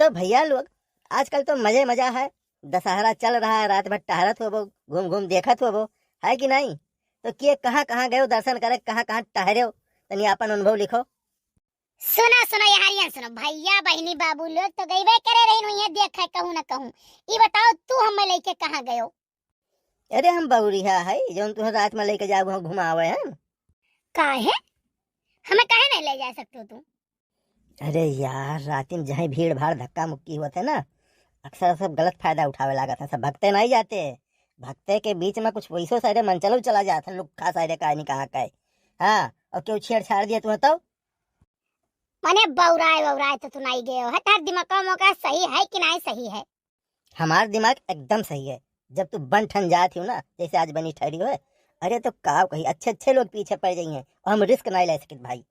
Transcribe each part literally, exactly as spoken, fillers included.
तो भैया लोग, आजकल तो मजे मजा है, दशहरा चल रहा है, रात भर टहरत होबो, घूम घूम देखत होबो, है कि नहीं? तो के कहाँ कहाँ गयो दर्शन करे, कहाँ कहाँ टहरे हो, तनी आपन अनुभव लिखो। सुना सुना यारियन सुना, भैया बहिनी बाबू लोग तो गईबे करे रहिन हुइया देखे कहूँ न कहूँ। ई बताओ तू हमें लेके कहाँ गयो? अरे हम बउरिहा है, जौन तुहे रात में लेके जाओ, वहाँ घुमावे हैं। काहे? हमें काहे नहीं ले जा सकते हो तू? अरे यार, रातिन जहाँ भीड़ भाड़ धक्का मुक्की होत है ना, अक्सर सब गलत फायदा उठावे लागत है। सब भगते नहीं जाते, भगते के बीच में कुछ वैसो सारे मनचलो चला जात है, लुक्खा सारे का नहीं कहाँ का है। हाँ, और क्यों छेड़छाड़ दिया तुम्हें तो? मने बौराए वौराए तो तू नहीं गए हो, है तार दिमाग का मौका सही है कि नहीं सही है? हमार दिमाग एकदम सही है। जब तू बन ठन जात हो ना, जैसे आज बनी ठहरी हो, अरे तो का कही, अच्छे अच्छे लोग पीछे पड़ जाई हैं और हम रिस्क नहीं ले सकित भाई।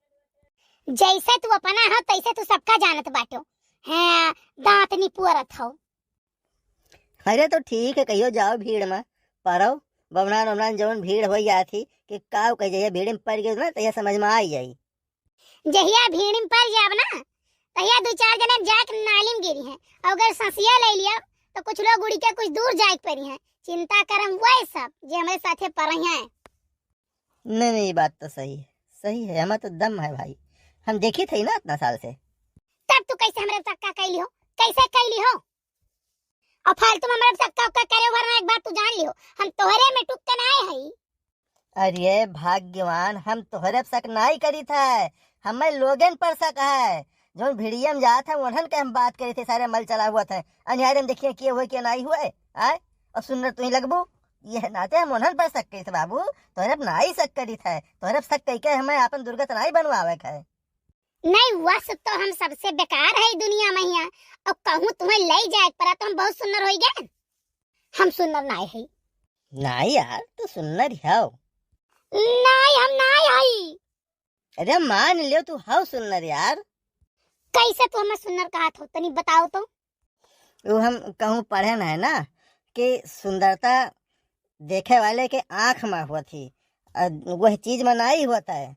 जैसे तू अपना हो तैसे तू सबका जानत बाटो। हैं, दांत निपुअरत हो। अरे तो ठीक है, कहियो जाओ भीड़ में, परो बमनान उमनान जौन भीड़ हो जात ही कि का कही जाइए, भीड़ में पड़ गए ना तो यह समझ में आ ही जाई। जहिया भीड़ में पड़ जाब ना, तहिया दू चार जने जाके नाली में गिरी हैं, और अगर सांसिया ले लिया तो कुछ लोग उड़ी के कुछ दूर जाए के पड़ी हैं। चिंता करम वही सब जे हमारे साथे पड़े हैं। नहीं नहीं, ये बात तो सही है, सही है, हमारा तो दम है भाई, हम देखी थे ना इतना साल से। तब तू कैसे हमारे शक्का कैली हो, कैसे कैली हो? और फालतू में हमारे शक्का उक्का करे, वरना एक बात तू जान लियो, हम तोहरे में टुक्के ना आए हई। अरे भाग्यवान, हम तोहरे पे शक नाई करी थे, हमें लोगन पर शक है। जौन भिड़िया में जात है, उन्हन के हम बात करी थे, सारे मल चला हुआ थे। अनिहारे में देखिए के हुए के नाई हुए, आए? और सुन्नर तू ही लगबू, यह नाते हम उन्हन पर शक करी थे बाबू, तोहरे पे नाई शक करी थे, तोहरे पे शक कई के हमें आपन दुर्गत नाई बनवावे के है। नहीं, वस तो हम सबसे बेकार है दुनिया में हिया। और कहूँ तुम्हें ले जाए पड़ा तो हम बहुत सुन्नर होई गए। हम सुन्नर नाय है। नाय यार, तू सुन्नर ही हो। नाय, हम नाय हई। अरे मान लियो तू हो सुन्नर यार। कैसे तू हमें सुन्नर कहत हो, तनी बताओ तो। वो हम कहूँ पढ़े न है ना कि सुंदरता देखे वाले के आँख में होत ही, और वह चीज में नाई होत है,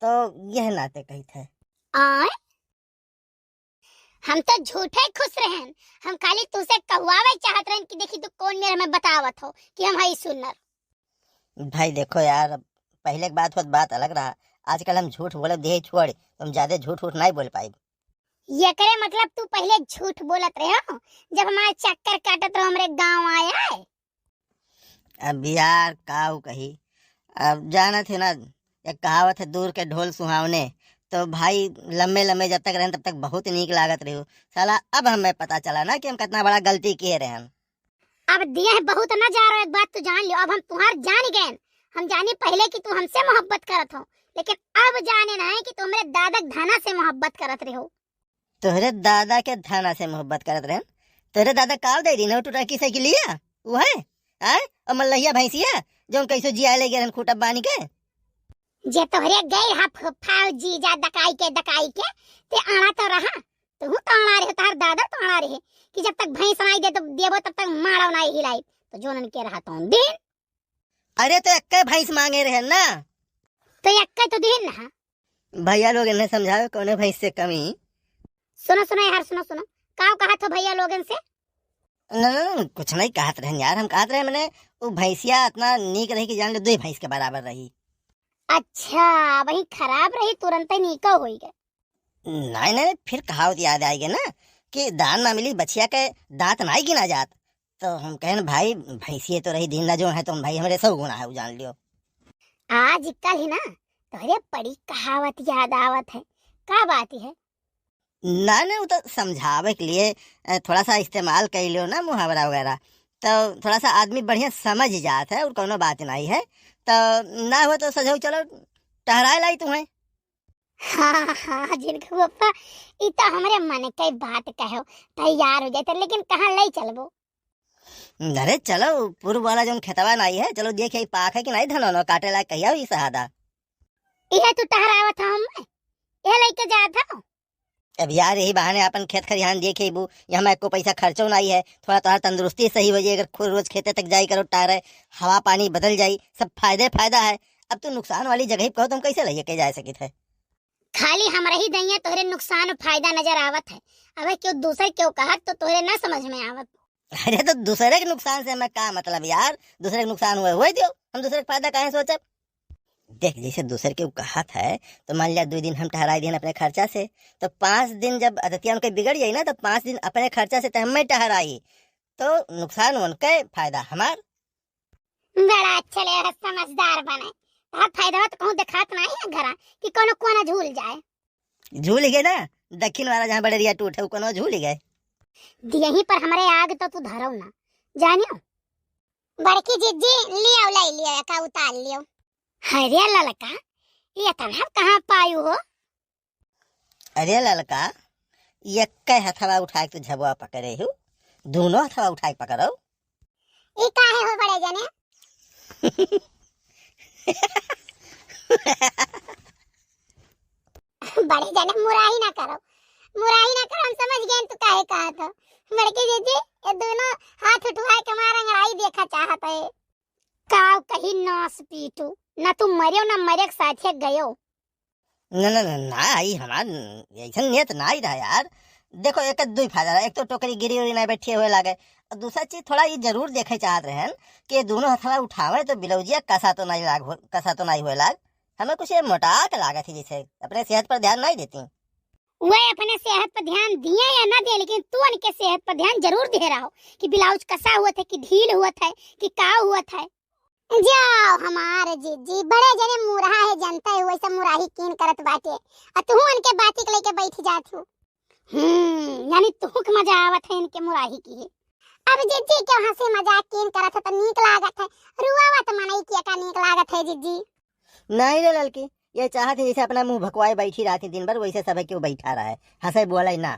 तो यह नाते कहित है। आय? हम तो झूठे खुश रहन, हम खाली तुसे कहवावे चाहत रहन कि देखी तू कौन मेर हमें बतावत हो कि हम हई सुन्नर। भाई देखो यार, अब पहले के बात होत बात अलग रहा, आजकल हम झूठ बोलब दिए छोड़, तो हम ज्यादा झूठ उठ नहीं बोल पाइब। ये करे मतलब तू पहले झूठ बोलत रहे हो, जब हमारे चक्कर काटत रहो हमरे गाँव आया है। अब यार काऊ कही, अब जानत है ना, एक कहावत है, "दूर के ढोल सुहावने।" तो भाई लम्बे लम्बे जब तक रहन तब तक बहुत नीक लागत रही। साला अब हमें पता चला ना कि हम कितना बड़ा गलती किए रहन। अब दिए है बहुत ना जा रहा, एक बात तू जान लियो, अब हम तुहार जान गए। हम जानी पहले कि तू हमसे मोहब्बत करत हो, लेकिन अब जाने ना है कि तू हमरे दादा के धना से मोहब्बत करत रहे हो। तोहरे दादा के धना से मोहब्बत करत रहन। तोहरे दादा काव दे रही ना टुटकी साइकिलिया, उ है? आय? और मल्लहिया भैंसिया, जौन कैसो जिया ले गए रहन खूटा बानी के। जे तोहरे गए हा फुफाव जीजा दकाई के, दकाई के, ते आना तो रहा। तू तो आना रहे, तार दादा तो आना रहे कि जब तक भैंस नाई दे तो देबो तब तक माड़ो नाई हिलाई। तो जोनन के रहा तो दिन। अरे तो एक्के भैंस मांगे रहे ना। तो एक्के तो दिन ना। भैया लोग इन्हें समझावे कौने भैंस से कमी। सुनो, सुनो यार, सुनो, सुनो। काव कहत हो भैया लोगन से? न, न, न, कुछ नहीं कहत रहन यार, हम कहत रहे मने वो भैंसिया इतना नीक रही कि जान ले दो भैंस के बराबर रही। अच्छा, वही खराब रही, तुरंत ही नीको होई गए। नहीं, नहीं, फिर कहावत याद आई गई ना कि दान ना मिली बछिया के दांत नाई गिना जात। तो हम कहन भाई भैंसिए तो रही दिन ना जो है, तो हम भाई हमरे सौ गुना है, वो जान लियो। आजकल ही ना तोहरे बड़ी कहावत याद आवत है, का बात है? ना, ना, वो तो समझावे के लिए, अ, थोड़ा सा इस्तेमाल कर लियो ना मुहावरा वगैरह, तो थोड़ा सा आदमी बढ़िया समझ जात है और कोनो बात नहीं है। तो ना हो तो सजो चलो टहराए लाई तुम्हें। हाँ, हाँ, जिनके पप्पा, ई तो हमरे मन के बात कहो, तैयार हो जाते, लेकिन कहाँ ले चलबो? अरे चलो, पूर्व वाला जौन खेतवा नाई है, चलो देखे ई पाक है कि नाई धनवा काटे लायक कहिया हुई सहादा। इहे तू टहरावत हो हमें, इहे लेके जात हो। अब यार यही बहाने अपन खेत खरिहान देखे बू, यहाँ में एको पैसा खर्चो नाई है, थोड़ा तोहार तंदुरुस्ती सही हो जाए, अगर खुद रोज खेते तक जाई करो टहरे, हवा पानी बदल जाई, सब फायदे फायदा है। अब तू नुकसान वाली जगह पे कहो तो हम कैसे लेके जा सकित है? खाली हमरा ही दइया तोहरे नुकसान और फायदा नजर आवत है। अबे केहू दूसर केहू कहत तो तोहरे ना समझ में आवत। अरे तो दूसरे के नुकसान से हमें का मतलब यार, दूसरे के नुकसान हुए, हुए दियो, हम दूसरे के फायदा काहे सोचब? देख, जैसे दूसर केहू कहत है, तो मान लिया दो दिन हम टहराई दिहन अपने खर्चा से, तो पाँच दिन जब आदतिया उनके बिगड़ जाई ना, तो पाँच दिन अपने खर्चा से तो हमें टहराई, तो नुकसान उनके, फायदा हमार। बड़ा अच्छा ले रहा, समझदार बने। तोहार फायदा तो कहूँ देखात नहीं है घरा कि कोनो कोना झूल जाए। झूल गए ना, दक्षिण वाला जहाँ बड़ेरिया टूट है, वो कोनो झूल गए। दियही पर हमरे आग तो तू धरौ ना, जानियो। बड़की जिज्जी, लियो, लाई लियो, एका उतार लियो। अरे ललका, ये तनहब कहाँ पायू हो? अरे ललका, ये कै हथवा उठाए के तू झबवा पकड़े हो? दोनों हथवा उठाए के पकड़ो। ई काहे हो बड़े जने? बड़े जने मुराही ना करो, मुराही ना करो, हम समझ गए तू काहे कहत हो। बड़की जिज्जी, ये दोनों हाथ उठवाए के हमार अंगड़ाई देखा चाहत है। काव कही नास पीटू, ना तू मरियो ना मरे के साथे गयो। ना, ना, ना, ना, ई हमार ऐसन नियत ना ही रहा यार। देखो, एक दुई फायदा रहा, एक तो टोकरी गिरी उरी ना बैठे हुए लागे, और दूसरा चीज थोड़ा ये जरूर देखे चाहत रहन कि ये दोनों हथवा उठावे तो ब्लाउजिया कसा तो नहीं लाग हो-, कसा तो नहीं हुए लाग। हमें कुछ ये मोटा के लागत है, जैसे अपने सेहत पर ध्यान नहीं देती। वे अपने सेहत पर ध्यान दिए या ना दिए, लेकिन तू उनके सेहत पर ध्यान जरूर दे रहा हो कि ब्लाउज कसा हुआ था, कि ढील हुआ था, कि का हुआ था। जाओ हमार जिज्जी, बड़े जने मुरहा है, जनता है, वैसे मुराही कीन करत बाटे, आ तू उनके बाती के लेके बैठ जात हो। हम्म, यानी तुहूक मजा आवत है इनके मुराही की है। अब जिज्जी क्यों हंसी मजाक कीन करत है तो नीक लागत है, रुआवत मनई के का नीक लागत है जिज्जी। नहीं रे ललकी, ये चाहत है जैसे अपना मुंह भकवाए बैठी रहती दिन भर, वैसे सब केहू बैठा रहा है, हंसे बोले ना।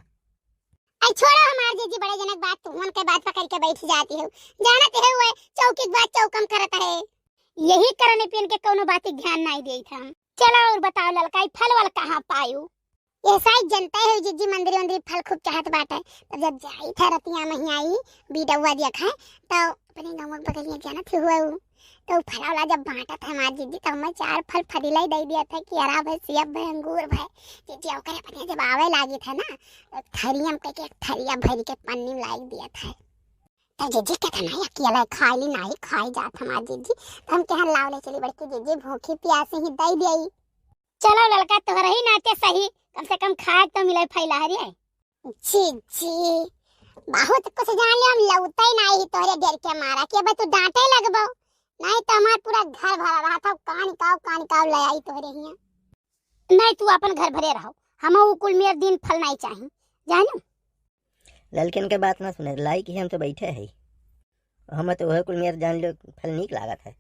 आई छोड़ो हमार जिज्जी, बड़े जनक बात, तू उनके बात पकड़ के बैठ जाती हो। जानत है वो चौकी के बात चौकम करत है। यही करने पे इनके कौनो बात ध्यान नहीं देत हम। चलो और बताओ ललका, ई फल वल कहाँ पायू? ये साइड जनते हो जिज्जी, मंदिर वंदिर फल खूब चाहत बाटे। तब जब जाई था रतिया में ही आई, बीडौआ दिया खाए, तो अपने गाँव के बगलिया जानत ही हुआ उ। तो फलावला जब बांटत है हमार जिज्जी, तो हमें चार फल फरीला ही दे दिया था कि अरा भाई, सेब भाई, अंगूर भाई। जिज्जी ओकरे अपने जब आवे लागी था ना, तो थरिया में के थरिया भर के पन्नी में लाग दिया था। तो जिज्जी कहता नहीं, अकेला खाई ली, नहीं खाई जात हमार जिज्जी। तो हम कहन लाव ले चली बड़की जिज्जी, भूखी प्यासी ही दे दिया। चलो ललका, तोहरे ही नाते सही, कम से कम खाए तो मिले फैला हरिये। जिज्जी, बहुत कुछ जान लियो, हम लौटे नहीं तोहरे डर के मारा कि अब तू डांटे लगबो, नहीं तो हमार पूरा घर भरा रहा था, कान काव, कान काव ले आई तोहरे हियां। नहीं, तू अपन घर भरे रहो, हम उ कुल मेर दिन फल नहीं चाही, जानू। ललकिन के बात ना सुने, लाई कि हम तो बैठे है, हम तो वह कुल मेर जान लो फल नीक लागत है।